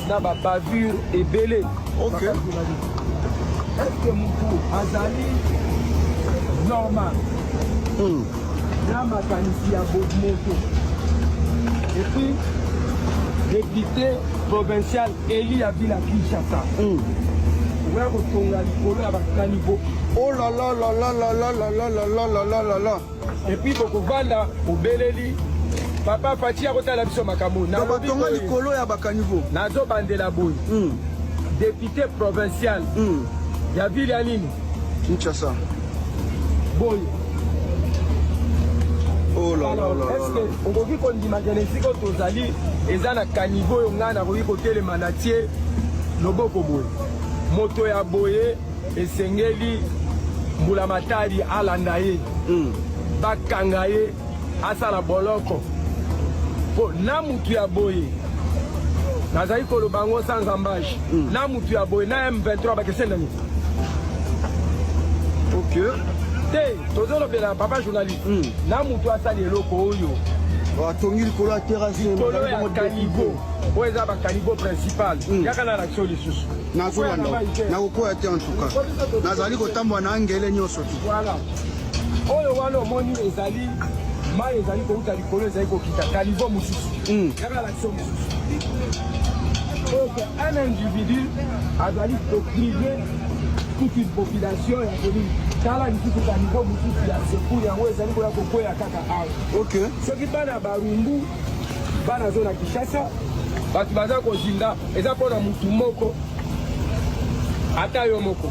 Na ba bavure ebele. Ok. Est-ce que mutu azali normal? Na makanisi ya bomoto. Et puis député provincial élu ya ville ya Kinshasa. Okoya kotonga likolo ya ba caniveau. Oh là là là là là là là là là là là là là là. Et puis bokovanda obeleli papa Fatshi akotala biso makambo. Batonga likolo ya ba caniveau. Nazobandela boye. Député provincial ya ville ya nini? Kinshasa. Boye. Oh là là là. Est-ce que okoki kondima ke na esika oyo tozali eza na caniveau oyo ngai nakoki kotelema na tie loboko boye? Moto ya boye esengeli mbula matari alanda ye, bakanga ye, asala boloko. Po na mutu ya boye nazali koloba yango sans embâche, na mutu ya boye na M23 bakeseni na nini? Ok. Te, tozolobela papa journaliste, na mutu asali eloko oyo atongi likolo ya terrasse, likolo ya caniveau oyo eza ba caniveau principal, yaka na l'action lisusu. Nazolanda, nakokwea te. En tout cas nazali kotambola na angele nyonso te. Voilà, oyo wana omoni ezali mai ezali kouta likolo, ezali kokita caniveau mosusu. Yaka l'action mosusu oyo ke un individu azali kopriver toute une population ya commune. Tala lisusu caniveau mosusu ya secours, yango ezali koya kokwea kaka awa. Soki bana Barumbu, bana zo na Kinshasa, bato baza kozinda, eza mpona mutu moko, ata yo moko.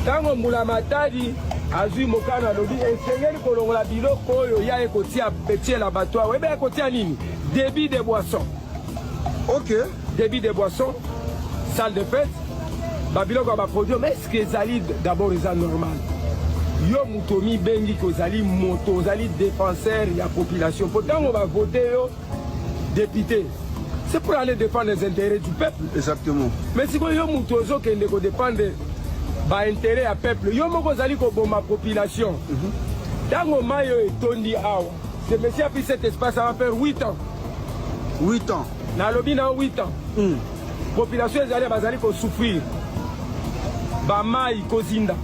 Ntango mbula matadi azwi mokano, alobi esengeli kolongola biloko oyo ya ekotia etiela bato awa, ebe ekotia nini? Débit de boisson. Débit de boisson, salle de fête, babiloko ya baproduit. Mais est ce que ezali d'abord eza normal? Yo moto omibengi kozali moto ozali défenseur ya population, mpo ntango bavote yo député, c'est pour aller défendre les intérêts du peuple. Mais sikoyo yo moto ozokende kodéfendre baintérêt ya peuple, yo moko ozali koboma population. Ntango mai oyo etondi awa, ce monsieur a pris cet espace, ça va faire 8 ans. 8 ans. Nalobi na 8 ans. Population ezali, bazali kosouffrir, bamai kozinda.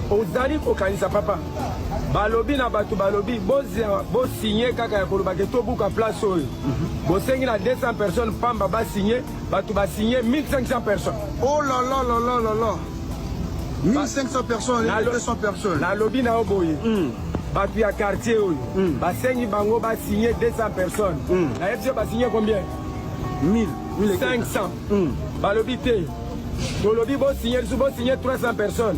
Ozali kokanisa papa, balobi na bato, balobi bosigner kaka ya koloba ke tobuka place oyo. Bosengi na 200 personnes pamba basigner, bato basigner 1500 personnes. Oh là là là là là là, 1500 personnes, 200 personnes. Nalobi na yo boye, bato ya quartier oyo basengi bango basigner 200 personnes, nayebi so basigner combien? 1000. 500. Balobi te, tolobi bosigner lisusu, bosigner 300 personnes,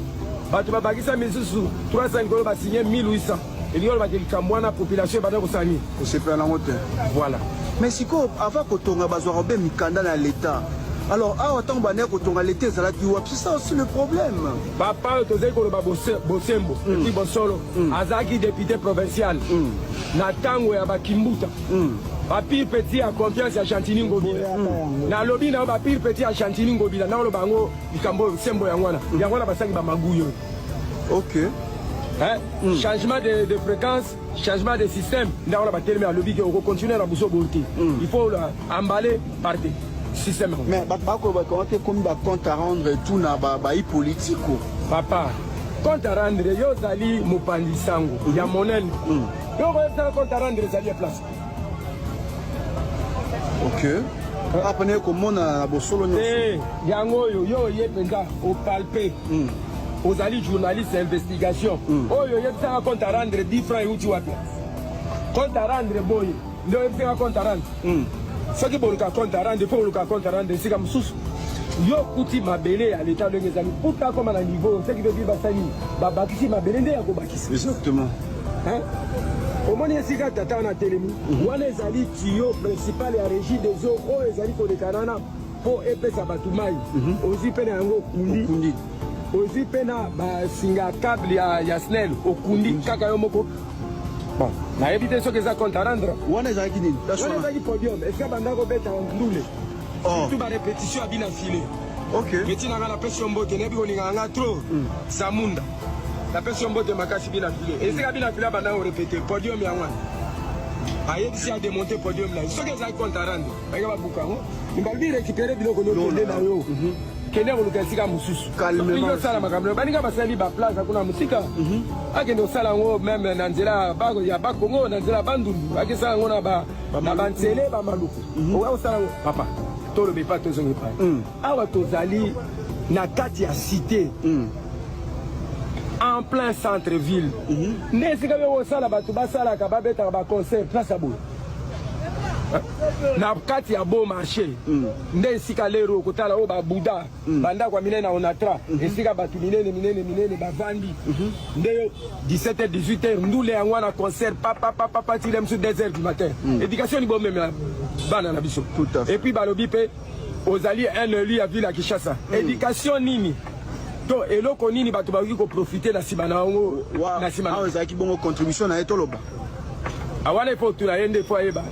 bato babakisa misusu 300 likolo, basigner 1800. Elingi olobaki likambo wana, population ebanda kosala nini? Kosepela nango te. Voilà. Mais sikoyo, avant kotonga, bazwaka mpe mikanda na l'État. Alors awa, ntango bandaki kotonga, l'État ezalaki wapi? C'est ça aussi le problème. Papa oyo tozali koloba bosembo et puis bosolo, azalaki député provincial na ntango ya bakimbuta, bapurs petits ya confiance ya Gentiny Ngobila. Nalobi na yo, bapurs petits ya Gentiny Ngobila, naoloba yango likambo oyo sembo yango wana, yango wana basalaki bamaguyi oyo. Hein? Changement de fréquence, changement de système, nde wana batelemi, alobi ke okocontinue na buso boye te, il faut emballer par te système. Mais bato bakoloba kongo te, ekomi bacompte à rendre et tout na bayi politique. Papa, compte à rendre, yo ozali mopanzi sango ya monene, yo koyebisaka compte à rendre ezali ya place. Ok, apene komona na bosolo nyonso. Te, yango oyo yo oye mpenza opalper, ozali journaliste ya investigation, oyo oyebisaka compte à rendre 10 francs euti wapi? Compte à rendre boye nde oyebisaka compte à rendre? Soki boluka compte à rendre, faut koluka compte à rendre esika mosusu. Yo okuti mabele ya leta ndenge ezali, puta akoma na niveau, ce qui veut dire basali babakisi mabele nde ya kobakisa. Hein? Omoni esika tata wana atelemi wana, ezali tuyau principal ya Régie des eaux oyo ezali koleka wana mpo epesa bato mai. Ozwi mpe na yango, okundi. Okundi. Ozwi mpe na basinga ya câble ya SNEL, okundi kaka yo moko. Bon, nayebi te soki eza compte à rendre. Wana ezalaki nini? Place wana wana? Ezalaki podium esika banda kobeta ndule, surtout barépétition ya bina file. Petit na nga, napesi yo mbote, nayebi kolingaka nga trop, Zamunda, napesi yo mbote makasi. Bina file, esika bina file abanda korépéter, podium yango wana. Ayebisi ademonte podium na ye. Soki ezali compte à rendre, bayeke babuka yango, balobi récupérer biloko no, kende na yo, kende koluka esika mosusu. Calmement. Olingi osala makambo na yo. Baninga basali baplace kuna mosika, akende kosala yango même na nzela ya Bakongo, na nzela ya Bandundu, akesala yango na banzele bamaluku. Okoya kosala yango, papa. Toloba epai, tozonga epai. Awa tozali na kati ya cité, en plein centre ville nde esika mpe kosala. Bato basalaka, babetaka baconcert place ya boye na kati ya beau marché nde esika lero okotala oyo babuda bandako ya minene na Onatra, esika bato minene minene minene bavandi. Nde 17h, 18h, ndule yango wana, concert papapapapa tile mosusu 2h du matin. Éducation ni bomemela bana na biso? Tout à fait. Et puis balobi mpe ozali un élu ya ville ya Kinshasa. Éducation nini to eloko nini bato bakoki koprofite na nsima na yango? Na nsima na Awa ezalaki bongo contribution na ye, toloba. Awana ifo otuna ye nde, ifo ayeba.